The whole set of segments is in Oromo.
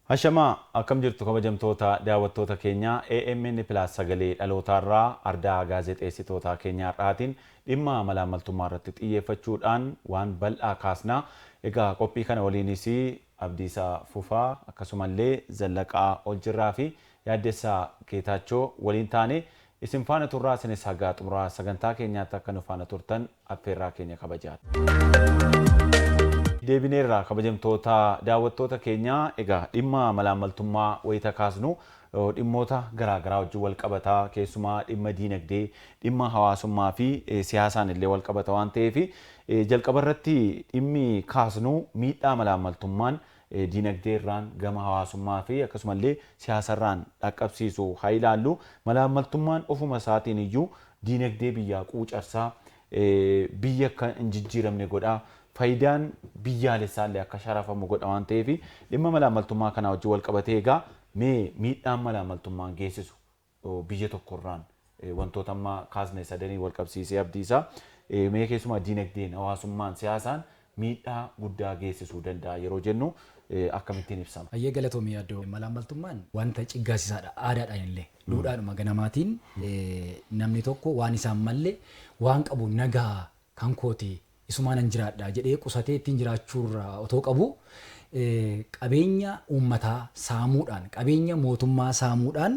Hashamaa, akkam jirtu kabajamtoota daawwattoota keenyaa? AMN Plus sagalee dhalootaarraa ardaa gaazexeessitoota keenyaa har'aatiin dhimma malaammaltummaa irratti xiyyeeffachuudhaan waan bal'aa kaasnaa. Egaa qophii kana waliinis Abdiisaa Fufaa, akkasumallee Zallaqaa Oljirraa fi Yaaddessaa Geetaachoo waliin taane isin faana turraa. Isinis haga xumuraa sagantaa keenyaatti akka nu faana turtan affeerraa keenya kabajaadha. Deebineerraa kabajamtoota daawwattoota keenyaa. Egaa dhimma malaammaltummaa wayita kaasnu dhimmoota garaagaraa wajjin wal qabataa, keessumaa dhimma diinagdee, dhimma hawaasummaa fi siyaasaan illee wal qabata waan ta'eef, jalqaba irratti dhimmi kaasnu miidhaa malaammaltummaan diinagdee irraan, gama hawaasummaa fi akkasumallee siyaasarraan dhaqqabsiisu haa ilaallu. Malaammaltummaan ofuma isaatiin iyyuu diinagdee biyyaa quucarsaa, biyya akka hin jijjiiramne godhaa. Faayidaan biyyaalessaa illee akka sharafamu godha waan ta'eef, dhimma malaammaltummaa kanaa wajjin wal qabatee egaa mee miidhaan malaammaltummaan geessisu biyya tokkorraan wantoota amma kaasne sadanii wal qabsiisee, Abdiisaa, mee keessumaa diinagdeen, hawaasummaan, siyaasaan miidhaa guddaa geessisuu danda'a yeroo jennu akkamittiin ibsama? Hayyee, galatoomii yaaddoo. Malaammaltummaan wanta ciggaasisaadha, aadaadhaan illee duudhaadhuma ganamaatiin namni tokko waan isaan malle waan qabu nagaa kan kooti, isumaan nan jiraadha jedhee qusatee ittiin jiraachuurra otoo qabu, qabeenya uummataa saamuudhaan, qabeenya mootummaa saamuudhaan,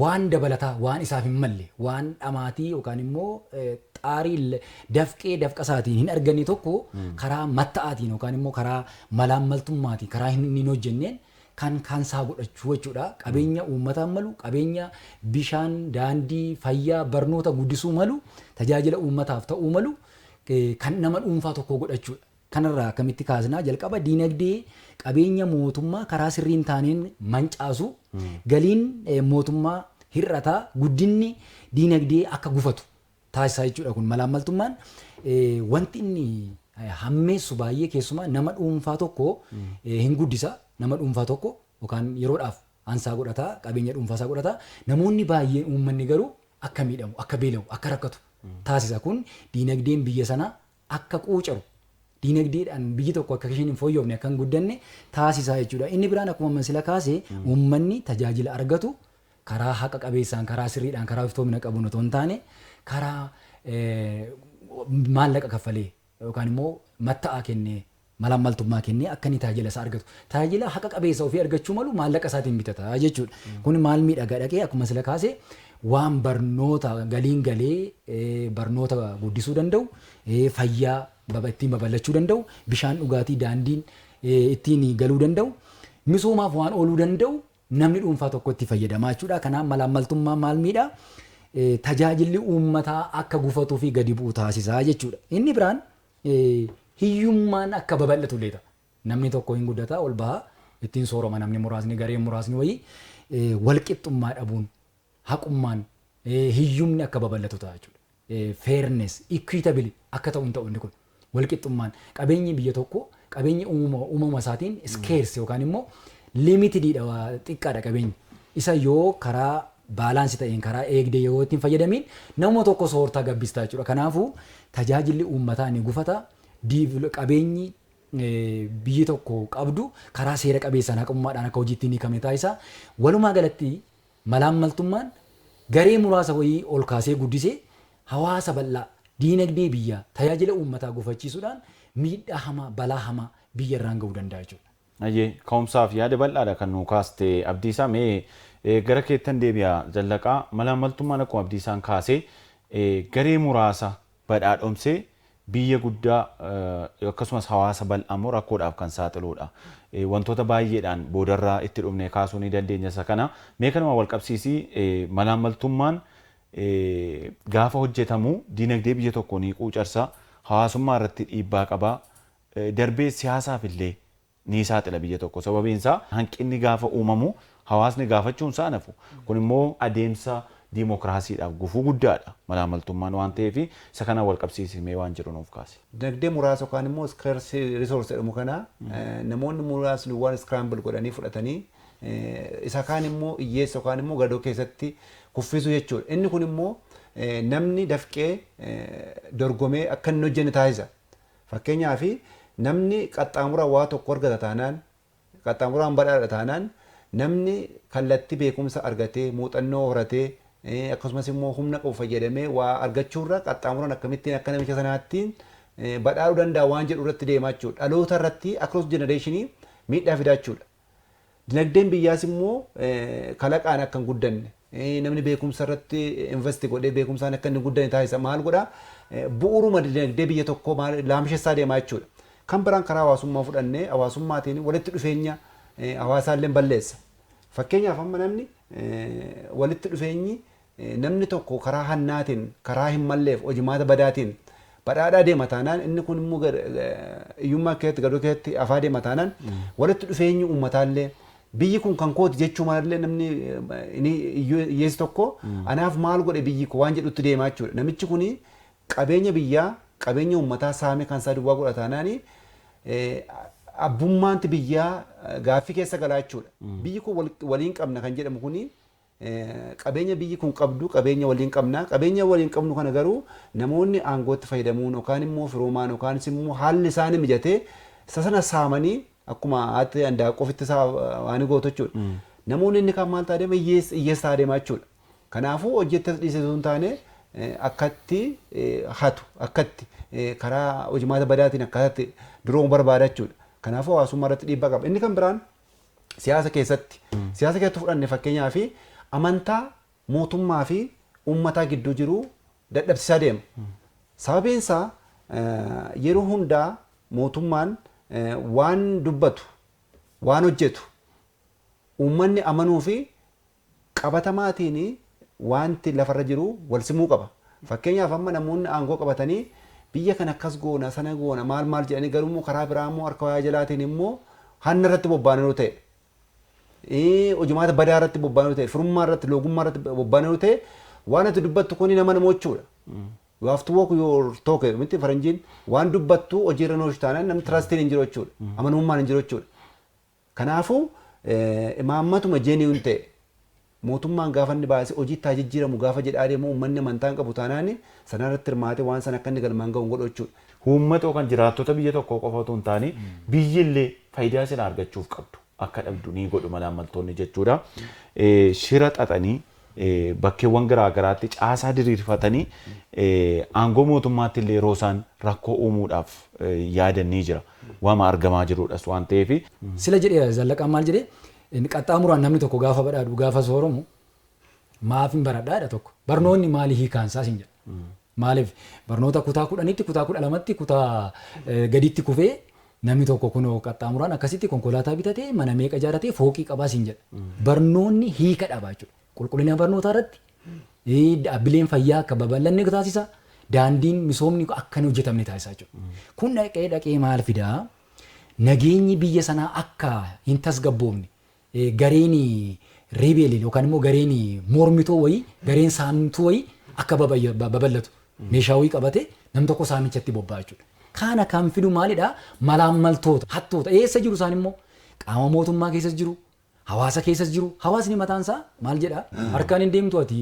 waan dabalataa waan isaaf hin malle, waan dhamaatii yookaan immoo xaarii dafqee dafqa isaatiin hin arganne tokko karaa matta'aatiin yookaan immoo karaa malaammaltummaatiin, karaa hin hojjenneen kan kansaa godhachuu jechuudha. Qabeenya uummataan malu, qabeenya bishaan, daandii, fayyaa, barnoota guddisuu malu, tajaajila uummataaf ta'uu malu kan nama dhuunfaa tokko godhachuudha. Kanarraa akkamitti kaasnaa? Jalqaba diinagdee qabeenya mootummaa karaa sirrii hin taaneen mancaasu, galiin mootummaa hir'ataa, guddinni diinagdee akka gufatu taasisaa jechuudha. Kun malaammaltummaan wanti inni hammeessu baay'ee, keessumaa nama dhuunfaa tokko hin guddisa. Nama dhuunfaa tokko yookaan yeroodhaaf ansaa godhataa, qabeenya dhuunfaa isaa godhataa, namoonni baay'een, uummanni garuu akka miidhamu, akka beela'u, akka rakkatu taasisa. Kun diinagdeen biyya sanaa akka quucaru, diinagdeedhaan biyyi tokko akka isheen hin fooyyofne, akka hin guddanne taasisa jechuudha. Inni biraan akkuma sila kaase, uummanni tajaajila argatu karaa haqa qabeessaan, karaa sirriidhaan, karaa iftoomina qabuun otoo hin taane, karaa maallaqa kaffalee yookaan immoo matta'aa kennee, malaammaltummaa kennee akka inni tajaajila isaa argatu. Tajaajila haqa qabeessa ofii argachuu malu maallaqa isaatiin bitata jechuudha. Kun maal miidhagaa dhaqee, akkuma sila kaase, waan barnoota galiin galee barnoota guddisuu danda'u, fayyaa ittiin babal'achuu danda'u, bishaan dhugaatii, daandiin ittiin galuu danda'u, misoomaaf waan ooluu danda'u namni dhuunfaa tokko itti fayyadamaa jechuudha. Kanaaf malaammaltummaa maal miidhaa? Tajaajilli uummataa akka gufatuu fi gadi bu'u taasisaa jechuudha. Inni biraan hiyyummaan akka babal'atu illee ta'a. Namni tokko hin guddataa, ol bahaa, ittiin sooroma namni muraasni, gareen muraasni wayii, walqixxummaa dhabuun, haqummaan, hiyyumni akka babal'atu ta'a jechuudha. Fairness, equitable akka ta'u hin ta'u inni kun. Walqixxummaan qabeenyi biyya tokko, qabeenyi uumama isaatiin scarce yookaan immoo limitedidha, xiqqaadha qabeenyi. Isa yoo karaa balance ta'een, karaa eegdee yoo ittiin fayyadamiin, nama tokko soortaa gabbistaa jechuudha. Kanaafuu tajaajilli uummataa ni gufata. Qabeenyi biyyi tokko qabdu karaa seera qabeessaan, haqummaadhaan akka hojiitti hin hiikamne taasisa. Walumaa galatti malaammaltummaan garee muraasa wayii ol kaasee guddisee hawaasa bal'aa, diinagdee biyyaa, tajaajila uummataa gufachiisuudhaan miidhaa hamaa, balaa hamaa biyya irraan gahuu danda'a jechuudha. Ayyee, ka'umsaaf yaada bal'aadha kan nu kaaste, Abdiisaa. Mee gara keettan deebi'a, Zallaqaa. Malaammaltummaan akkuma Abdiisaan kaasee garee muraasa badhaadhomsee biyya guddaa akkasumas hawaasa bal'aa immoo rakkoodhaaf kan saaxiluudha. Wantoota baay'eedhaan boodarraa itti dhufnee kaasuu ni dandeenya isa kana. Mee kanuma wal qabsiisii, malaammaltummaan gaafa hojjetamu diinagdee biyya tokkoo ni quucarsa, hawaasummaa irratti dhiibbaa qaba, darbee siyaasaaf illee ni saaxila biyya tokko. Sababiin isaa hanqinni gaafa uumamu hawaasni gaafachuun isaa nafu. Kun immoo adeemsa diimokiraasiidhaaf gufuu guddaadha malaamaltummaan waan ta'eef, isa kana wal qabsiisimee waan jiru nuuf kaase. Dinagdee muraasa yookaan immoo scarce resource jedhamu kana namoonni muraasni waan scramble godhanii fudhatanii, isa kaan immoo hiyyeessa yookaan immoo gadoo keessatti kuffisu jechuudha. Inni kun immoo namni dafqee dorgomee akka inni hojjenne taasisa. Fakkeenyaaf, namni qaxxaamura waa tokko argata taanaan Qaxxaamuraan badhaadha taanaan namni kallattii beekumsa argatee, muuxannoo horatee, akkasumas immoo humna qabu fayyadamee waa argachuurra qaxxaamuraan akkamittiin akka namicha sanaatti badhaadhuu danda'a waan jedhu irratti deemaa jechuudha. Dhaloota irratti across generation miidhaa fidaa jechuudha. Dinagdeen biyyaas immoo kalaqaan akka hin guddanne, namni beekumsa irratti invest godhee beekumsaan akka hin guddanne taasisa. Maal godhaa? Bu'uuruma dinagdee biyya tokkoo maal laamshessaa deemaa jechuudha. Kan biraan karaa hawaasummaa fudhannee, hawaasummaatiin walitti dhufeenya hawaasaallee balleessa. Fakkeenyaaf, amma namni walitti dhufeenyi namni tokko karaa hannaatiin, karaa hin malleef, hojimaata badaatiin badhaadhaa deema taanaan, inni kun immoo hiyyummaa keessatti, gadoo keessatti afaa deema taanaan, walitti dhufeenyi uummataallee, biyyi kun kan kooti jechuu malallee, namni inni hiyyeessi tokko anaaf maal godhe biyyi kun waan jedhutti deemaa jechuudha. Namichi kuni qabeenya biyyaa, qabeenya uummataa saame kan isaa duwwaa godha taanaani, abbummaanti biyyaa gaaffii keessa galaa jechuudha. Biyyi kun waliin qabna kan jedhamu kuni, qabeenya biyyi kun qabdu qabeenya waliin qabna. Qabeenya waliin qabnu kana garuu namoonni aangootti fayyadamuun yookaan immoo firoomaan yookaan immoo haalli isaanii mijatee isa sana saamanii, akkuma haati handaaqqoo ofitti isaa waan gootu jechuudha. Namoonni inni kaan maal ta'a deema? Hiyyeessa adeemaa jechuudha. Kanaafuu hojjettas dhiisee osoo hin taane, akkatti hatu, akkatti karaa hojimaata badaatiin akkatti duroomu barbaada jechuudha. Kanaafuu hawaasummaa irratti dhiibbaa qaba. Inni kan biraan siyaasa keessatti. Siyaasa keessatti fudhanne, fakkeenyaa fi amantaa mootummaa fi uummataa gidduu jiru dadhabsiisaa deema. Sababiin isaa, yeroo hundaa mootummaan waan dubbatu, waan hojjetu uummanni amanuu fi qabatamaatiin wanti lafarra jiru wal simuu qaba. Fakkeenyaaf, amma namoonni aangoo qabatanii biyya kana akkas goona, sana goona, maal maal jedhanii, garuu immoo karaa biraa immoo harka wayaa jalaatiin immoo hanna irratti bobba'anii ta'e, hojimaata badaa irratti bobba'anii ta'e, firummaa irratti, loogummaa irratti bobba'anii ta'e, waan ati dubbattu kuni nama nama jechuudha. You have to walk your talk miti faranjiin? Waan dubbattu hojiirra oolchu taanaan namni trustiin hin jiru jechuudha. Amanamummaan hin jiru jechuudha. Kanaafuu imaammatuma genuine ta'e mootummaan gaafa inni baasee hojii itti jijjiiramu gaafa jedhaa deemu, uummanni amantaa hin qabu taanaan sana irratti hirmaatee waan sana akka inni galmaan ga'u hin godhu jechuudha. Uummata yookaan jiraattota biyya tokkoo qofa otoo hin taane, biyyi illee faayidaa sila argachuuf qabdu akka dhabdu ni godhu malaammaltoonni jechuudha. Shira xaxanii, bakkeewwan garaa garaatti caasaa diriirfatanii, aangoo mootummaatti illee yeroo isaan rakkoo uumuudhaaf yaadan ni jira. Waama argamaa jirudhas waan ta'eef. Sila jedhee Zallaqaan maal jedhee? Inni qaxxaamuraan namni tokko gaafa badhaadhu, gaafa sooromu, maaf hin baradhaadha tokko. Barnoonni maali hiikaansaa siin jedha. Maaliif barnoota kutaa 10tti, kutaa 12tti, kutaa gaditti kufee namni tokko kunoo qaxxaamuraan akkasitti konkolaataa bitatee, mana meeqa ijaarratee, fooqii qabaa siin jedha. Barnoonni hiika dhabaa jechuudha. Qulqullina barnootaa irratti dhaabbileen fayyaa akka babal'anne taasisa. Daandiin, misoomni akka hin hojjetamne taasisa jechuudha. Kun dhaqee dhaqee maal fidaa? Nageenyi biyya sanaa akka hin tasgabboofne, gareen rebel yookaan immoo gareen mormitoo wayii, gareen saamtuu wayii akka babal'atu, meeshaa wayii qabate nam tokko saamichatti bobba'a jechuudha. Kana kan fidu maalidhaa? Malaammaltoota, hattoota. Eessa jiru isaan immoo? Qaama mootummaa keessas jiru, hawaasa keessas jiru. Hawaasni mataan isaa maal jedhaa? Harkaan hin deemtu ati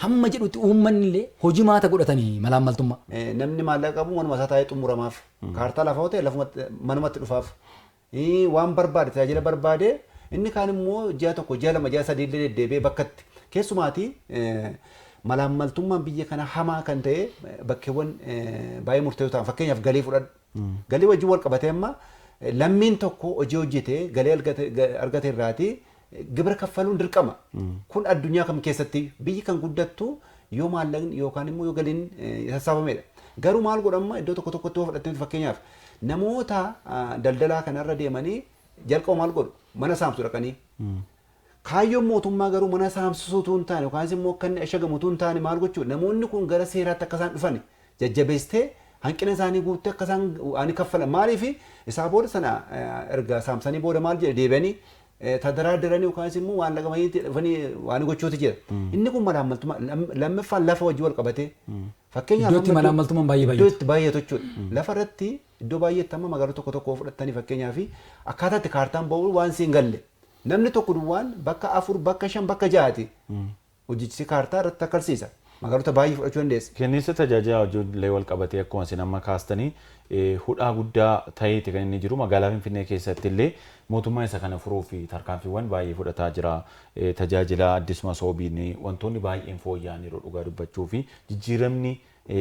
hamma jedhutti uummanni illee hojii maata godhatanii malaammaltummaa. Namni maallaqa qabu manuma isaa taa'ee xumuramaaf. Kaartaa lafaa yoo ta'e lafumatti manumatti dhufaaf. Waan barbaade, tajaajila barbaade, inni kaan immoo ji'a 1, ji'a 2, ji'a 3 illee deddeebi'ee bakkatti. Keessumaatii malaammaltummaan biyya kana hamaa kan ta'e bakkeewwan baay'ee murteessoo ta'an, fakkeenyaaf galii fudhadhu. Galii wajjin wal qabatee, amma lammiin tokko hojii hojjetee galii argate irraatii gibira kaffaluun dirqama. Kun addunyaa kam keessatti biyyi kan guddattu yoo maallaqni yookaan immoo yoo galiin sassaabamedha. Garuu maal godhama? Iddoo tokko tokkotti yoo fudhatte, fakkeenyaaf namoota daldalaa kanarra deemanii jalqaba maal godhu? Mana saamsu dhaqanii. Kaayyoon mootummaa garuu mana saamsisuu utuu hin taane, yookaan immoo akka inni ashagamu utuu hin taane, maal gochuu? Namoonni kun gara seeraatti akka isaan dhufan jajjabeessitee, hanqina isaanii guuttee, akka isaan waan kaffalan. Maaliif isaa booda sana erga saamsanii booda maal jedhe? Deebi'anii tadaraaddaranii yookaan immoo waan laqamanii dhufanii waan gochuutu jira. Inni kun malaammaltummaa. Lammaffaan lafa wajjin wal qabatee. Fakkeenyaaf Iddoo itti amma malaammaltummaan baay'ee iddoo baay'atu. itti baay'atu jechuudha. Lafa irratti iddoo baay'eetti amma magaalota tokko tokko fudhattanii, fakkeenyaaf akkaataa itti kaartaan ba'u waan siin galle. Namni tokko duwwaan bakka afur, bakka shan, bakka ja'aati. Hojichi kaartaa irratti akkalsiisa. Magaalota baay'ee fudhachuu dandeessa. Kenniinsa tajaajila wajjin wal qabatee akkuma isin amma kaastanii hudhaa guddaa ta'eeti kan inni jiru. Magaalaa Finfinnee keessatti illee mootummaan isa kana furuu fi tarkaanfiiwwan baay'ee fudhataa jira. Tajaajila Addis Masoobiin wantoonni baay'een fooyya'aniiru dhugaa dubbachuu fi jijjiiramni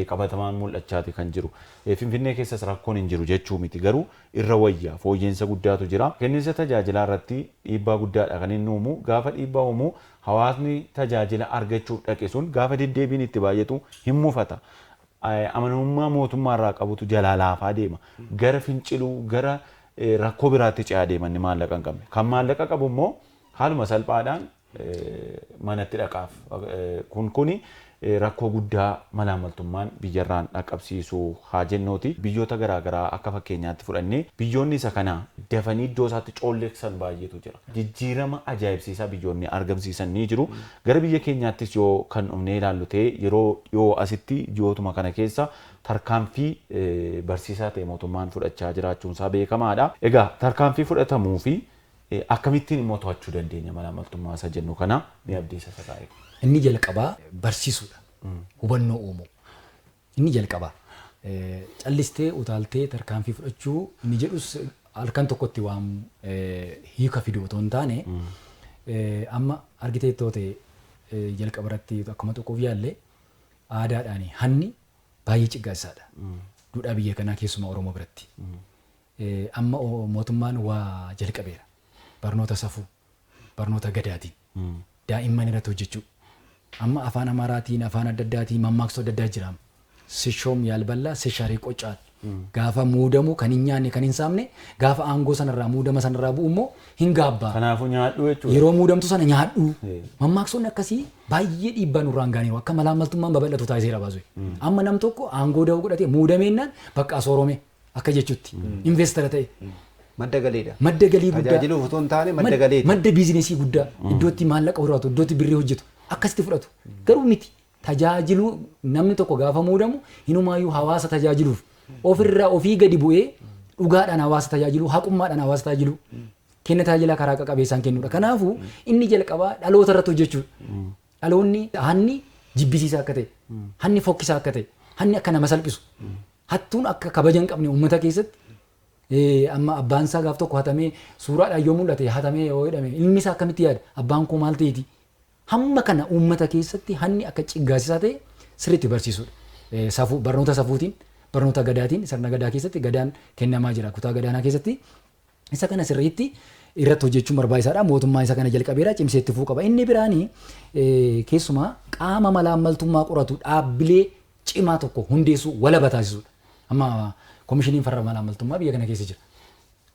qabatamaan mul'achaati kan jiru. Finfinnee keessas rakkoon hin jiru jechuu miti, garuu irra wayya fooyya'insa guddaatu jira. Kenniinsa tajaajilaa irratti dhiibbaa guddaadha kan inni uumu. Gaafa dhiibbaa uumu hawaasni tajaajila argachuuf dhaqe sun gaafa deddeebiin itti baay'atu hin mufata. Amanamummaa mootummaa irraa qabutu jalaa laafaa deema. Gara finciluu, gara rakkoo biraatti ce'aa deema inni maallaqa hin qabne. Kan maallaqa qabu immoo haaluma salphaadhaan manatti dhaqaaf. Kuni rakkoo guddaa malaamaltummaan biyyarraan dhaqqabsiisu haa jennuuti. Biyyoota garaagaraa akka fakkeenyaatti fudhannee biyyoonni isa kana dafanii iddoo isaatti coolleessan baay'eetu jira. Jijjiirama ajaa'ibsiisaa biyyoonni argamsiisan ni jiru. Gara biyya keenyaattis yoo kan dhufnee ilaallu ta'e yeroo dhiyoo asitti ji'ootuma kana keessa tarkaanfii barsiisaa ta'e mootummaan fudhachaa jiraachuun isaa beekamaadha. Egaa tarkaanfii fudhatamuu fi akkamittiin immoo to'achuu dandeenya malaamaltummaa isa jennu kana ni abdiisa isa taa'e. Inni jalqabaa barsiisuudha. Hubannoo uumuu. Inni jalqabaa. Callistee utaaltee tarkaanfii fudhachuu inni jedhus halkan tokkotti waan hiika fidu otoo hin taane, amma argiteettoo ta'e jalqaba irratti akkuma tuquuf yaalle aadaadhaan hanni baay'ee ciggaasisaadha. Duudhaa biyya kanaa keessumaa Oromoo biratti. Amma mootummaan waa jalqabeera. Barnoota safuu, barnoota gadaatiin, daa'imman irratti hojjechuu. Amma afaan Amaaraatiin, afaan adda addaatiin mammaaksota adda addaa jira. Sishoom yaalballaa sisharii qocaal. Gaafa muudamu kan hin nyaanne kan hin saamne, gaafa aangoo sanarraa muudama sanarraa bu'u immoo hin gaabbaa. Kanaafuu nyaadhu jechuudha. Yeroo muudamtu sana nyaadhu. Mammaaksonni akkasii baay'ee dhiibbaa nurraan gaaniiru. Akka malaamaltummaan babal'atu taasiseera baasu. Amma nam tokko aangoo da'oo godhatee muudameennaan bakka asoorome akka jechuutti. Investara ta'e. Madda galiidha. Madda galii guddaa. Tajaajiluuf otoo hin taane madda galiiti. Madda biizinesii guddaa. Iddootti maallaqa horatu, iddootti birrii hojjetu. Akkasitti fudhatu. Garuu miti. Tajaajiluu namni tokko gaafa muudamu hinumaayyuu hawaasa tajaajiluuf ofirraa ofii gadi bu'ee dhugaadhaan hawaasa tajaajiluu, haqummaadhaan hawaasa tajaajiluu, kenna tajaajilaa karaa qabeessaan kennuudha. Kanaafuu inni jalqabaa dhaloota irratti hojjechuudha. Dhaloonni hanni jibbisiisaa akka ta'e, hanni fokkisaa akka ta'e, hanni akka nama salphisu, hattuun akka kabaja hin qabne uummata keessatti. Amma abbaan isaa gaaf tokko hatamee suuraadhaan yoo mul'ate, hatamee yoo jedhame, ilmi isaa akkamitti yaada? Abbaan koo maal ta'eeti? Hamma kana uummata keessatti hanni akka ciggaasisaa ta'e sirriitti barsiisuudha. Safuu, barnoota safuutiin, barnoota gadaatiin, sirna gadaa keessatti gadaan kennamaa jira kutaa gadaanaa keessatti. Isa kana sirriitti irratti hojjechuun barbaachisaadha. Mootummaan isa kana jalqabeera, cimsee itti fufuu qaba. Inni biraanii keessumaa qaama malaammaltummaa qoratu dhaabbilee cimaa tokko hundeessuu, walaba taasisuudha. Amma koomishiniin farra malaammaltummaa biyya kana keessa jira.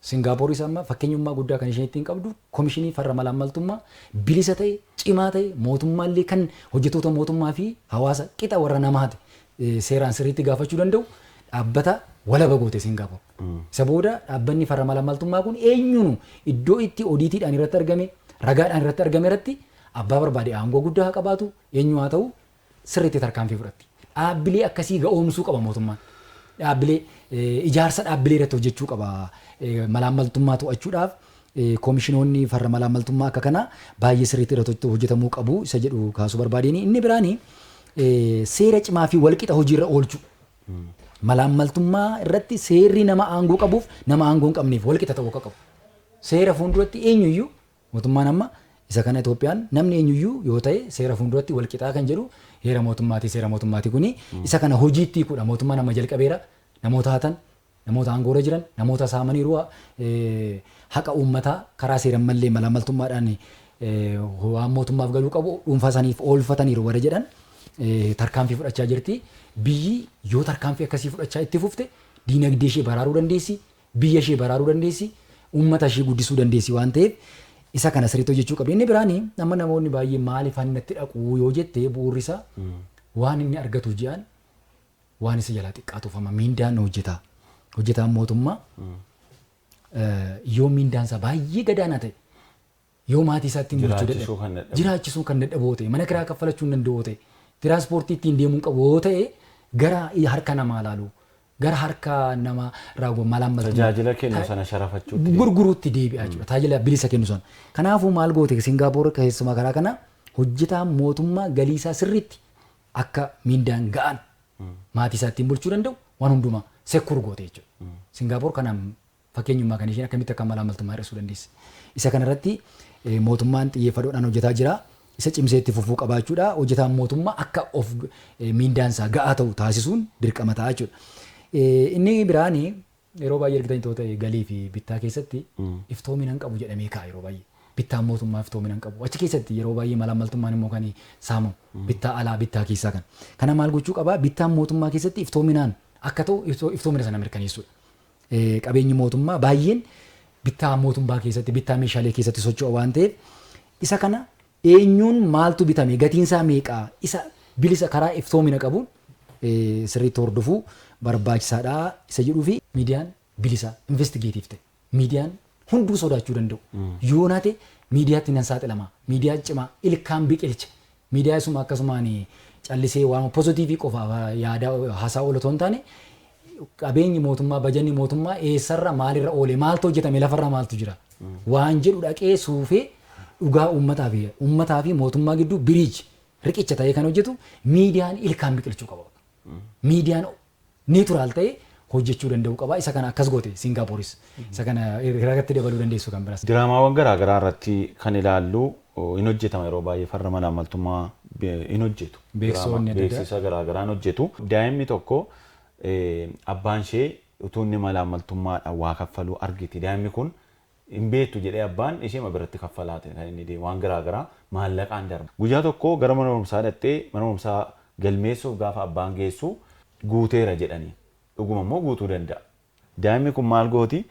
Singaaporis amma fakkeenyummaa guddaa kan isheen ittiin qabdu koomishinii farra malaammaltummaa bilisa ta'e, cimaa ta'e, mootummaallee kan hojjettoota mootummaa fi hawaasa qixa warra namaati seeraan sirriitti gaafachuu danda'u dhaabbata walaba goote Singaapoor. Isa booda dhaabbanni farra malaammaltummaa kun eenyuunu iddoo itti odiitiidhaan irratti argame, ragaadhaan irratti argame irratti abbaa barbaade aangoo guddaa haa qabaatu, eenyu haa ta'u, sirriitti tarkaanfii fudhatti. Dhaabbilee akkasii ga'oomsuu qaba mootummaan. Dhaabbilee ijaarsa dhaabbilee irratti hojjechuu qaba. Malaammaltummaa to'achuudhaaf koomishinoonni farra malaammaltummaa akka kanaa baay'ee sirriitti irratti hojjetamuu qabu isa jedhu kaasuu barbaadeen. Inni biraani seera cimaa fi walqixa hojiirra oolchuu. Malaammaltummaa irratti seerri nama aangoo qabuuf nama aangoo hin qabneef walqixa ta'uu akka qabu. Seera fuulduratti eenyuyyuu mootummaan amma isa kana Itoophiyaan namni eenyuyyuu yoo ta'e seera fuulduratti walqixaa kan jedhu heera mootummaati, seera mootummaati kuni isa kana hojiitti hiikuudha. Mootummaan amma jalqabeera. Namoota hatan, namoota aangoorra jiran, namoota saamaniiru, haqa uummataa karaa seeran mallee malaammaltummaadhaan waan mootummaaf galuu qabu dhuunfaa isaaniif oolfataniiru warra jedhan tarkaanfii fudhachaa jirti. Biyyi yoo tarkaanfii akkasii fudhachaa itti fufte diinagdee ishee baraaruu dandeessi, biyya ishee baraaruu dandeessi, uummata ishee guddisuu dandeessi waan ta'eef isa kana sirriitti hojjechuu qabdi. Inni biraani amma namoonni baay'ee maaliif hannatti dhaqu yoo jette, bu'uurri isaa waan inni argatuuf ji'aan waan isa jalaa xiqqaatuuf. Amma miindaan hojjetaa. Hojjetaan mootummaa yoo miindaan isaa baay'ee gadaanaa ta'e, yoo maatii isaa ittiin bulchuu Jiraachisuu kan dadhabe, dadhabu. Jiraachisuu kan dadhabu yoo ta'e, mana kiraa kaffalachuu hin danda'u yoo ta'e, tiraanspoortii ittiin deemuu hin qabu yoo ta'e, gara harka namaa laalu, gara harka nama raawwa malaammaltummaa Tajaajila kennu sana sharafachuutti. gurguruutti deebi'aa jechuudha. Tajaajila bilisa kennu sana. Kanaafuu maal goote Singaappoor keessumaa karaa kana? Hojjetaan mootummaa galii isaa sirriitti Akka miindaan ga'an maatii isaa ittiin bulchuu danda'u waan hundumaa secure goote jechuudha. Singaapoor kanaan fakkeenyummaa kan isheen akkamitti akka malaammaltummaa hir'isuu dandeesse. Isa kanarratti mootummaan xiyyeeffannoodhaan hojjetaa jira. Isa cimsee itti fufuu qabaachuudha. Hojjetaan mootummaa akka of miindaan isaa ga'aa ta'u taasisuun dirqama ta'a jechuudha. Inni biraani yeroo baay'ee argitanii ta'u ta'e galii fi bittaa keessatti iftoomina hin qabu jedhamee ka'a yeroo baay'ee. Bittaan mootummaa iftoomina hin qabu. Achi keessatti yeroo baay'ee malaammaltummaan immoo kan saamamu bittaa alaa, bittaa keessaa kan. Kana maal gochuu qabaa? Bittaan mootummaa keessatti iftoominaan akka ta'u iftoomina sana mirkaneessuudha. Qabeenyi mootummaa baay'een bittaa mootummaa keessatti, bittaa meeshaalee keessatti socho'a waan ta'eef, isa kana eenyuun maaltu bitame, gatiin isaa meeqaa, isa bilisa karaa iftoomina qabuun sirriitti hordofuu barbaachisaadha isa jedhuu fi miidiyaan bilisa investigative ta'e, miidiyaan hunduu sodaachuu danda'u. Yoo naate miidiyaatti nan saaxilama. Miidiyaa cimaa ilkaan biqilcha. Miidiyaa isuma akkasumaan callisee waan positive qofa yaada haasaa oolu otoo hin taane, qabeenyi mootummaa, bajanni mootummaa eessarra maalirra oole, maaltu hojjetame, lafarra maaltu jira waan jedhu dhaqee suufee dhugaa uummataa fi mootummaa gidduu bridge, riqicha ta'ee kan hojjetu miidiyaan ilkaan biqilchuu qaba. Miidiyaan neutral ta'ee hojjechuu danda'u qaba. Isa kana akkas goote Singaaporis. Isa kana irratti dabaluu dandeessu kan biraas. Diraamaawwan garaa garaa irratti kan ilaallu hin hojjetama, yeroo baay'ee farra malaammaltummaa hin hojjetu. Beeksisoonni adda addaa. Beeksisa garaa garaa hin hojjetu. Daa'imni tokko abbaan ishee utuu inni malaammaltummaadhaan waa kaffaluu argiti. Daa'imni kun hin beektu jedhee abbaan ishee biratti kaffalaa ta'e kan inni deemu waan garaa garaa maallaqaan darba. Guyyaa tokko gara mana barumsaa dhaqxee mana barumsaa galmeessuuf gaafa abbaan geessu guuteera jedhanii. Dhuguma immoo guutuu danda'a. Daa'imni kun maal gooti?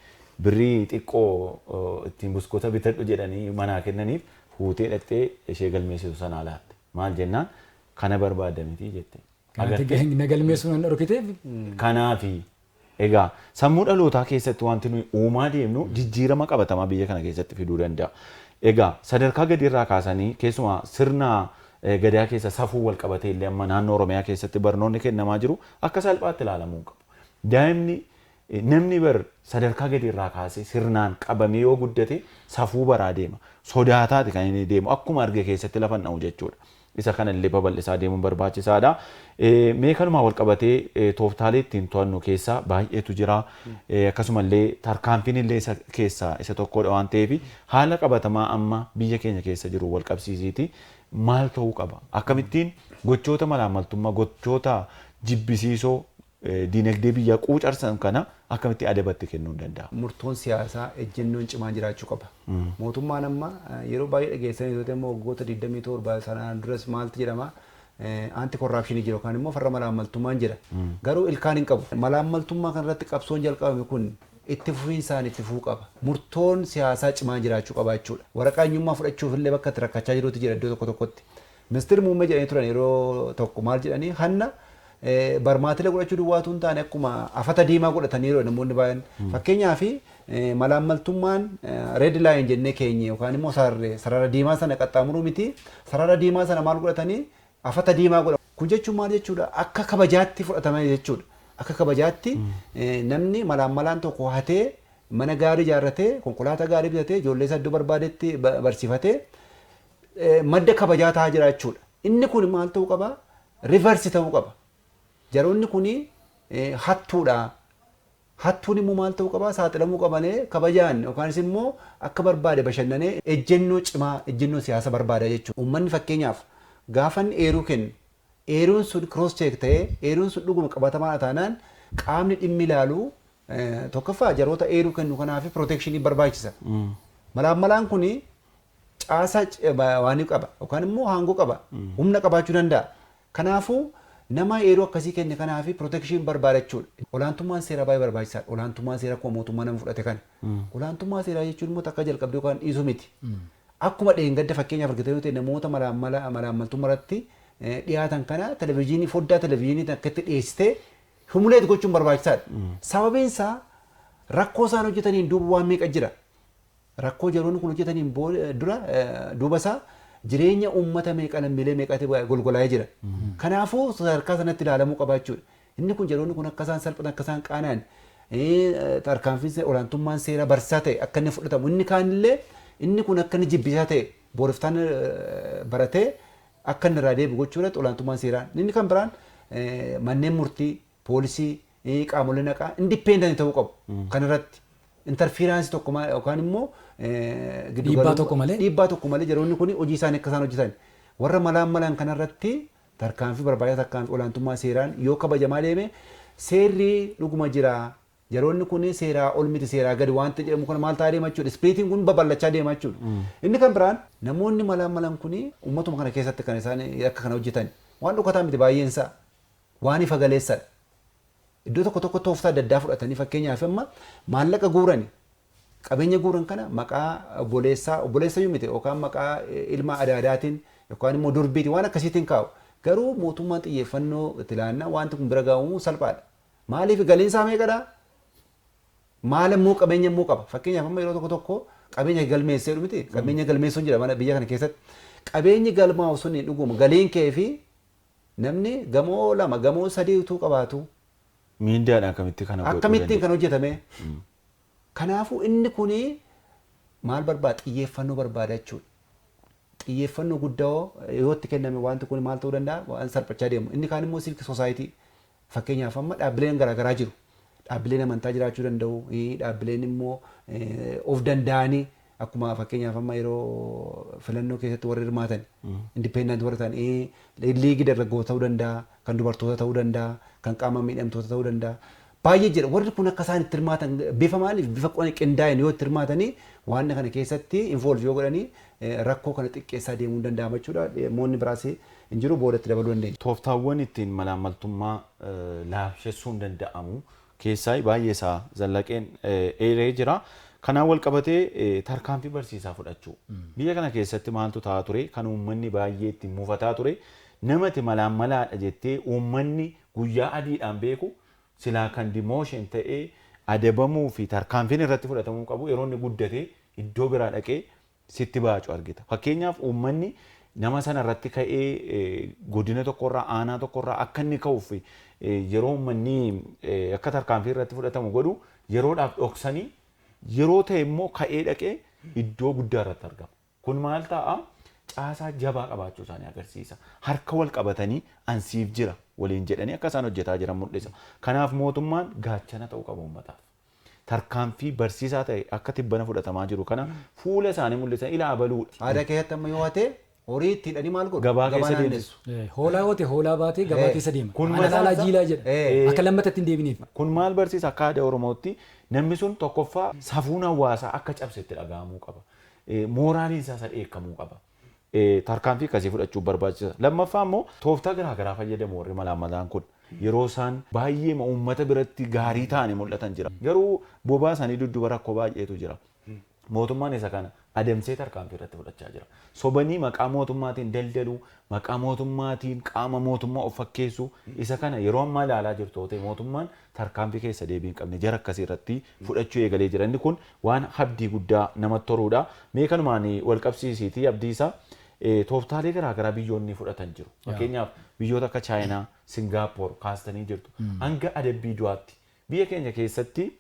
Birrii xiqqoo ittiin buskota bitadhu jedhanii manaa kennaniif fuutee dhaqxee ishee galmeessitu sanaa laatte. Maal jennaan, kana barbaadda miti jette. Kanatti na galmeessuu nan dhorkiteef. Kanaafi egaa sammuu dhalootaa keessatti wanti nuyi uumaa deemnu jijjiirama qabatamaa biyya kana keessatti fiduu danda'a. Egaa sadarkaa gadiirraa kaasanii keessumaa sirna gadaa keessa safuu wal qabatee illee amma naannoo Oromiyaa keessatti barnoonni kennamaa jiru akka salphaatti ilaalamuu hin qabu. Daa'imni, namni bar sadarkaa gadiirraa kaasee sirnaan qabamee yoo guddate safuu baraa deema. Sodaataati kan inni deemu, akkuma arge keessatti lafa dha'u jechuudha. Isa kanallee babal'isaa deemuun barbaachisaadha. Mee kanumaa wal qabatee tooftaalee ittiin to'annu keessaa baay'eetu jira. Akkasumallee tarkaanfiin illee isa keessaa isa tokkodha waan ta'eef, haala qabatamaa amma biyya keenya keessa jiru wal qabsiisiiti. Maal ta'uu qaba? Akkamittiin gochoota malaammaltummaa, gochoota jibbisiisoo diinagdee biyyaa quucarsan kana akkamitti adabatti kennuu danda'a? Murtoon siyaasaa ejjennoon cimaan jiraachuu qaba. Mootummaan amma yeroo baay'ee dhageessanii yoo ta'e immoo waggoota 27 sanaan duras maaltu jedhama, anti corruption jira yookaan immoo farra malaammaltummaan jira. Garuu ilkaan hin qabu. Malaammaltummaa kanarratti qabsoon jalqabame kun itti fufiinsaan itti fufuu qaba. Murtoon siyaasaa cimaan jiraachuu qaba jechuudha. Waraqaa eenyummaa fudhachuuf illee bakka itti rakkachaa jirutu jira iddoo tokko tokkotti. Ministeerri muummee jedhanii turan yeroo tokko, maal jedhanii, hanna barmaatilee godhachuu duwwaatu hin taane akkuma afata diimaa godhataniiru namoonni baay'een. Fakkeenyaaf, malaammaltummaan red line jennee keenye yookaan immoo sarara diimaa sana qaxxaamuruu miti, sarara diimaa sana maal godhatanii, afata diimaa godhan. Kun jechuun maal jechuudha? Akka kabajaatti fudhatama jechuudha. Akka kabajaatti namni malaammalaan tokko hatee mana gaarii ijaarratee, konkolaataa gaarii bitatee, ijoollee isaa iddoo barbaadetti barsiifatee madda kabajaa ta'aa jira jechuudha. Inni kun maal ta'uu qaba? Reverse ta'uu qaba. Jaroonni kun hattuudha. Hattuun immoo maal ta'uu qaba? Saaxilamuu qabanee kabajaan yookaanis immoo akka barbaade bashannanee ejjennoo cimaa, ejjennoo siyaasa barbaada jechuudha. Uummanni fakkeenyaaf gaafa inni eeruu kennu, eeruun sun cross check ta'ee, eeruun sun dhuguma qabatamaa taanaan, qaamni dhimmi ilaalu tokkoffaa jaroota eeruu kennu kanaaf protection barbaachisa. Malaammalaan kuni caasaa waan qaba yookaan immoo aangoo qaba, humna qabaachuu danda'a. Kanaafuu nama eeruu akkasii kenne kanaaf protection barbaada jechuudha. Olaantummaan seeraa baay'ee barbaachisaadha. Olaantummaan seeraa akkuma mootummaa nama fudhate kana. Olaantummaa seeraa jechuun immoo takka jalqabdee yookaan dhiisuu miti. Akkuma dheengadda fakkeenyaaf argitee yoo ta'e, namoota malaammaltummaa irratti dhiyaatan kana televezyiinii, foddaa televezyiinii akka itti dhiyeessitee humulate gochuun barbaachisaadha. Sababiin isaa rakkoo isaan hojjetaniin duuba waan meeqa jira. Rakkoo jaroonni kun hojjetaniin dura duuba isaa jireenya uummata meeqa, lammiilee meeqatti golgolaa'ee jira. Kanaafuu sadarkaa sanatti ilaalamuu qaba jechuudha. Inni kun jaroonni kun akka isaan salphatan, akka isaan qaana'an, tarkaanfiin olaantummaan seeraa barsiisaa ta'e akka inni fudhatamu, inni kaanillee inni kun akka inni jibbisaa ta'e booriftaan baratee Akka inni irraa deebi'u gochuu irratti olaantummaan seeraa. Inni kan biraan manneen murtii, poolisii, qaamoleen haqaa independent ta'uu qabu. Kanarratti interference tokko yookaan immoo Dhiibbaa tokko malee. Dhiibbaa tokko malee yeroonni kun hojii isaanii akka isaan hojjetan. Warra malaan malaan kanarratti tarkaanfii barbaachisaa, tarkaanfii olaantummaa seeraan yoo kabajamaa deeme, seerri dhuguma jira. Yeroonni kun seeraa ol miti, seeraa gadi waanta jedhamu kana maal ta'aa deema jechuudha. Spiritiin kun babal'achaa deema jechuudha. Inni kan biraan namoonni malaan malaan kun uummatuma kana keessatti kan isaan akka kana hojjetan waan dhokataa miti, baay'een isaa waan ifa galeessadha. Iddoo tokko tokko tooftaa adda addaa fudhatanii, fakkeenyaaf amma maallaqa guurani, qabeenya guuran kana maqaa obboleessaa, obboleessa iyyuu miti, yookaan maqaa ilma adaadaatiin yookaan immoo durbiitiin waan akkasiitiin kaa'u. Garuu mootummaan xiyyeeffannoo itti laannaa wanti kun bira ga'uu salphaadha. Maaliif? Galiin isaa meeqadha? Maal immoo qabeenya immoo qaba? Fakkeenyaaf amma yeroo tokko tokko qabeenya galmeessee miti, qabeenya galmeessuun jira mana biyya kana keessatti. Qabeenyi galmaa'u sun dhuguma galiin kee fi namni gamoo lama, gamoo sadii utuu qabaatu Miindaadhaan akkamitti kana godhuu akkamittiin kan hojjetame? Kanaafuu inni kuni maal barbaada? Xiyyeeffannoo barbaada jechuudha. Xiyyeeffannoo guddaa yoo itti kenname wanti kun maal ta'uu danda'a? Waan salphachaa deemu. Inni kaan immoo civic society, fakkeenyaaf amma dhaabbileen garaagaraa jiru. Dhaabbileen amantaa jiraachuu danda'u. Dhaabbileen immoo of danda'anii, akkuma fakkeenyaaf amma yeroo filannoo keessatti warri hirmaatan independent warri ta'an, liigii dargaggoota ta'uu danda'a, kan dubartoota ta'uu danda'a, kan qaama miidhamtoota ta'uu danda'a. Baay'ee jira. Warri kun akka isaan itti hirmaatan bifa maaliif bifa qindaa'een yoo itti hirmaatanii waan kana keessatti involve yoo godhanii rakkoo kana xiqqeessaa deemuu danda'ama jechuudha. Moonni biraas hin jiru, boodatti dabaluu dandeenya. Tooftaawwan ittiin malaammaltummaa laamshessuun danda'amu keessaa baay'ee isaa Zallaqeen eeree jira. Kanaan wal qabatee tarkaanfii barsiisaa fudhachuu. Biyya kana keessatti maaltu ta'aa ture? Kan uummanni baay'ee ittiin mufataa ture. Namati malaan malaadha jettee uummanni guyyaa adiidhaan beeku silaa kan demotion ta'ee adabamuu fi tarkaanfiin irratti fudhatamuu qabu yeroo inni guddatee iddoo biraa dhaqee sitti baacu argita. Fakkeenyaaf uummanni nama sana irratti ka'ee godina tokkorraa, aanaa tokkorraa akka inni ka'uuf yeroo uummanni akka tarkaanfii irratti fudhatamu godhu, yeroodhaaf dhoksanii, yeroo ta'e immoo ka'ee dhaqee iddoo guddaa irratti argama. Kun maal ta'a? Caasaa jabaa qabaachuu isaanii agarsiisa. Harka wal qabatanii ansiif jira waliin jedhanii akka isaan hojjetaa jiran mul'isa. Kanaaf mootummaan gaachana ta'uu qaba uummataaf. Tarkaanfii barsiisaa ta'e akka tibbana fudhatamaa jiru kana fuula isaanii mul'isan ilaa abaluudha. Aadaa keessatti amma yoo hate horii itti hidhanii maal godhu? Gabaa keessa naannessu. Hoolaa yoo ta'e hoolaa baatee gabaa keessa deema. Kun Ana mataan laalaa isaa- jiilaa jedha. Akka lammatatti hin deebiniif. Kun maal barsiisa? Akka aadaa Oromootti namni sun tokkoffaa safuun hawaasaa akka cabsetti dhaga'amuu qaba. Mooraaliin isaa isa dheekkamuu qaba. Tarkaanfii akkasii fudhachuu barbaachisa. Lammaffaa immoo tooftaa garaa garaa fayyadamu warri malaan malaan kun. Yeroo isaan baay'ee uummata biratti gaarii ta'anii mul'atan jira. Garuu bobaa isaanii dudduuba rakkoo baay'eetu jira. Mootummaan isa kana adamsee tarkaanfii irratti fudhachaa jira. Sobanii maqaa mootummaatiin daldaluu, maqaa mootummaatiin qaama mootummaa of fakkeessuu, isa kana yeroo ammaa ilaalaa jirtu ta'e mootummaan tarkaanfii keessa deebii hin qabne jara akkasii irratti fudhachuu eegalee jira. Inni kun waan abdii guddaa namatti toruudha. Mee kanumaan wal qabsiisiitii, Abdiisaa, tooftaalee garaa garaa biyyoonni fudhatan jiru. Fakkeenyaaf biyyoota akka Chaayinaa, Singaappoor kaastanii jirtu. Hanga adabbii du'aatti. Biyya keenya keessatti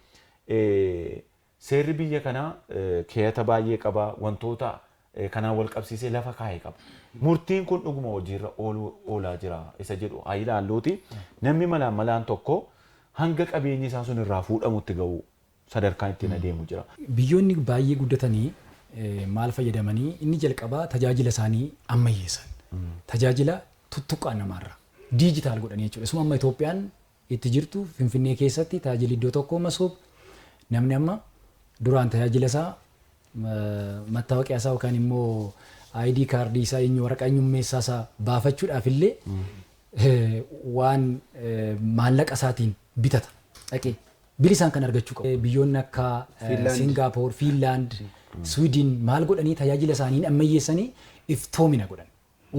seerri biyya kanaa keeyata baay'ee qaba, wantoota kanaan wal qabsiisee lafa kaa'ee qaba. Murtiin kun dhuguma hojiirra oolaa jira isa jedhu haa ilaalluuti. Namni malaan malaan tokko hanga qabeenyi isaa sun irraa fuudhamutti ga'u sadarkaan ittiin adeemu jira. Biyyoonni baay'ee guddatanii maal fayyadamanii? Inni jalqabaa tajaajila isaanii ammayyeessan. Tajaajila tuttuqqaa namaarra digital godhanii jechuudha. Isuma amma Itoophiyaan itti jirtu, Finfinnee keessatti tajaajilli iddoo tokko masoob, namni amma duraan tajaajila isaa mattaawoqiyaa isaa yookaan immoo ID kaardii isaa, eenyu waraqaa eenyummeessaa isaa baafachuudhaaf illee waan maallaqa isaatiin bitata dhaqee bilisaan kan argachuu qabu. Biyyoonni akka Singaappoor, Fiinlaand, Swiidin maal godhanii? Tajaajila isaanii ammayyeessanii iftoomina godhan.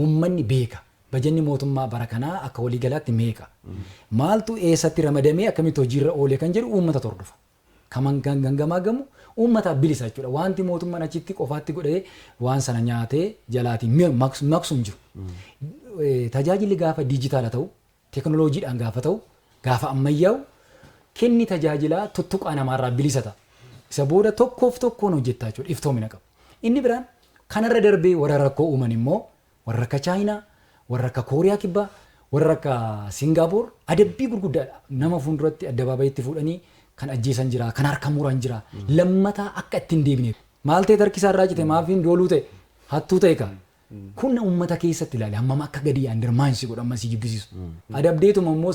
Uummanni beeka. Bajanni mootummaa bara kanaa akka waliigalaatti meeqa? Maaltu eessatti ramadamee akkamitti hojiirra oole kan jedhu uummata hordofa. Kaman gangamaa gamu uummataaf bilisa jechuudha. Wanti mootummaan achitti qofaatti godhee waan sana nyaatee jalaatiin maqsu hin jiru. Tajaajilli gaafa diijitaala ta'u, teekinooloojiidhaan gaafa ta'u, gaafa ammayyaa'u, kenni tajaajilaa tuttuqaa namaarraa bilisa ta'a. Isa booda tokkoof tokkoon hojjettaa jechuudha. Iftoomina qaba. Inni biraan kanarra darbee warra rakkoo uuman immoo warra akka Chaayinaa, Warra akka Kooriyaa Kibbaa, warra akka Singaappoor adabbii gurguddaadha. Nama fuulduratti addabaabayitti fuudhanii kan ajjeesan jira, kan harka muran jira. Lammataa akka ittiin deebine. Maal ta'e tarkisaa irraa cite, maafiin dooluu ta'e, hattuu ta'e ka. Kun uummata keessatti ilaali hammam akka gadi undermine godhu, amma si jibbisiisu. Adabdeetuma immoo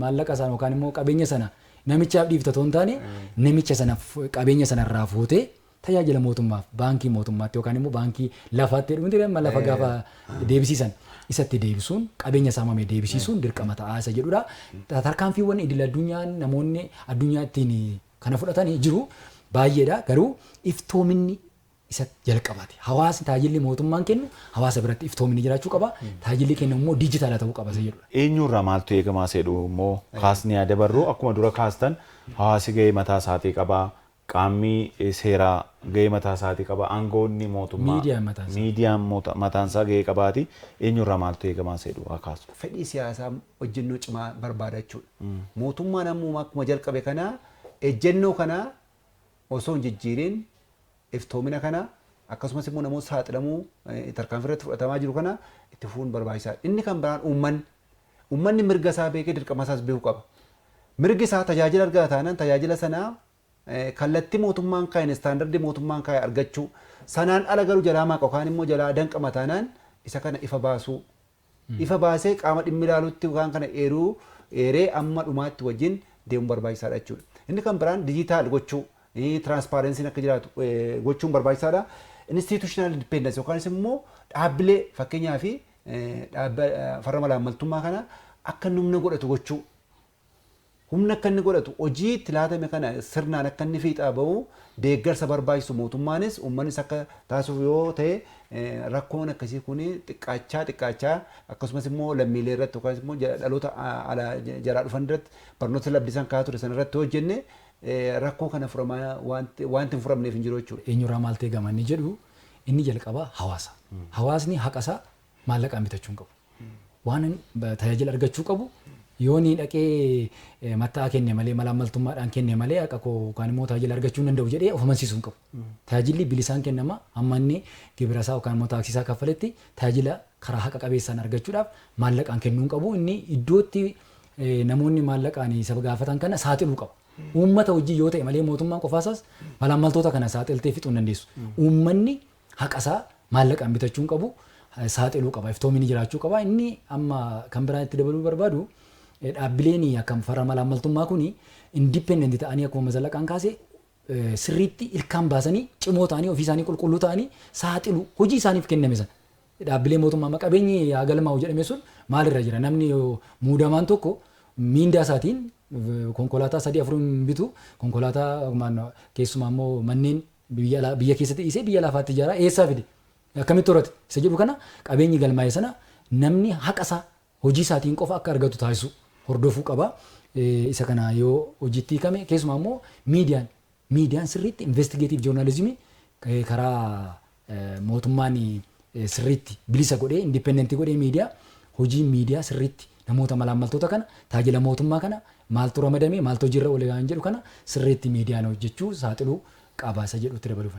maallaqa sana yookaan immoo qabeenya sana namichaaf dhiifta otoo hin taane, namicha sana qabeenya sana irraa fuutee tajaajila mootummaaf, baankii mootummaatti yookaan immoo baankii lafaatti jedhamu amma lafa gaafa deebisiisan isatti deebisuun, qabeenya saamame deebisiisuun dirqama ta'aa isa jedhudha. Tarkaanfiiwwan idil addunyaan namoonni addunyaa ittiin kana fudhatanii jiru baay'eedha, garuu iftoominni isa jalqabaati. Hawaasni tajaajilli mootummaan kennu hawaasa biratti iftoominni jiraachuu qaba. Tajaajilli kennu immoo diijitaala ta'uu qaba isa jedhudha. Eenyurraa maaltu eegamaa seedhu immoo kaasni yaada barruu akkuma dura kaastan, hawaasi gahee mataa isaatii qaba. Qaamni seeraa gahee mataa isaatii qaba. Aangoonni mootummaa. Miidiyaan mataan isaa. Miidiyaan mataan isaa gahee qabaati. Eenyurraa maaltu eegamaa seedhu haa kaasu. Fedhii siyaasaa hojjennoo cimaa barbaada jechuudha. Mootummaan ammuma akkuma jalqabe kana ejjennoo kana osoo hin jijjiirin iftoomina kana, akkasumas immoo namoota saaxilamuu tarkaanfii irratti fudhatamaa jiru kana itti fufuun barbaachisaadha. Inni kan biraan uummanni mirga isaa beekee dirqama isaas beekuu qaba. Mirgi isaa tajaajila argata taanaan, tajaajila sanaa kallattii mootummaan kaa'e, istaandardii mootummaan kaa'e argachuu, sanaan ala garuu jalaa maaqa yookaan immoo jalaa danqama taanaan, isa kana ifa baasuu. Ifa baasee qaama dhimmi ilaalutti waan kana eeruu eeree amma dhumaatti wajjin deemuun barbaachisaadha jechuudha. Inni kan biraan digital gochuu, transparencyn akka jiraatu gochuun barbaachisaadha. Institutional independence yookaan immoo dhaabbilee, fakkeenyaa fi dhaabba farra malaammaltummaa kana akka inni humna godhatu gochuu. Humna akka inni godhatu, hojii itti laatame kana sirnaan akka inni fiixaa bahu deeggarsa barbaachisu mootummaanis uummannis akka taasisuuf yoo ta'e, rakkoon akkasii kun xiqqaachaa xiqqaachaa, akkasumas immoo lammiilee irratti yookaan immoo dhaloota jalaa dhufan irratti barnoota labdisan kaa'aa ture sana irratti hojjenne, rakkoo kana furamaa wanti hin furamneef hin jiru jechuudha. Eenyurraa maaltu eegama inni jedhu, inni jalqaba hawaasa. Hawaasni haqa isaa maallaqaan bitachuu hin qabu. Waan tajaajila argachuu qabu yoo ni dhaqee matta'aa kenne malee, malaammaltummaadhaan kenne malee haqa koo yookaan immoo tajaajila argachuu hin danda'u jedhee of amansiisuu hin qabu. Tajaajilli bilisaan kennama, hamma inni gibira isaa yookaan immoo taaksii isaa kaffaletti tajaajila karaa haqa qabeessaan argachuudhaaf maallaqaan kennuu hin qabu. Inni iddootti namoonni maallaqaan isa gaafatan kana saaxiluu qaba. Uummata hojii yoo ta'e malee mootummaan qofaasaas malaammaltoota kana saaxiltee fixuu hin dandeessu. Uummanni haqa isaa maallaqaan bitachuu hin qabu, saaxiluu qaba. Iftoominni jiraachuu qaba. Inni amma kan biraan itti dabaluu barbaadu, dhaabbileen akka farra malaammaltummaa kuni independent ta'anii, akkuma Mazallaqaan kaase, sirriitti ilkaan baasanii cimoo ta'anii, ofii isaanii qulqulluu ta'anii saaxilu hojii isaaniif kenname sana. Dhaabbilee mootummaa qabeenyi haa galmaa'u jedhame sun maalirra jira? Namni muudamaan tokko miindaa isaatiin konkolaataa sadii afur hin bitu, konkolaataa keessumaa immoo manneen biyya keessatti dhiisee biyya lafaatti ijaaraa, eessaa fide, akkamitti horate isa jedhu kana, qabeenyi galmaa'e sana namni haqa isaa hojii isaatiin qofa akka argatu taasisu hordofuu qaba. Isa kana yoo hojiitti hiikame, keessumaa immoo miidiyaan sirriitti investigative journalism karaa mootummaan sirriitti bilisa godhee, independent godhee miidiyaa, hojii miidiyaa sirriitti namoota malaammaltoota kana, tajaajila mootummaa kana maaltu ramadame, maaltu hojiirra oole kan jedhu kana sirriitti miidiyaan hojjechuu saaxiluu qaba isa jedhutti dabaluuf.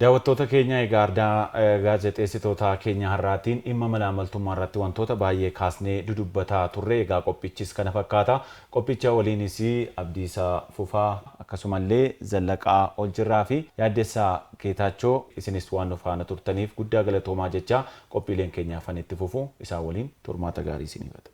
Daawwattoota keenya, egaa ardaa gaazexeessitoota keenya har'aatiin dhimma malaammaltummaa irratti wantoota baay'ee kaasnee dudubbataa turre. Egaa qophichis kana fakkaata. Qophicha waliinis Abdiisaa Fufaa, akkasumallee Zallaqaa Oljirraa fi Yaaddessaa Geetaachoo, isinis waan nu faana turtaniif guddaa galatoomaa jecha, qophiileen keenya hafan itti fufu, isaan waliin turmaata gaarii isiniif.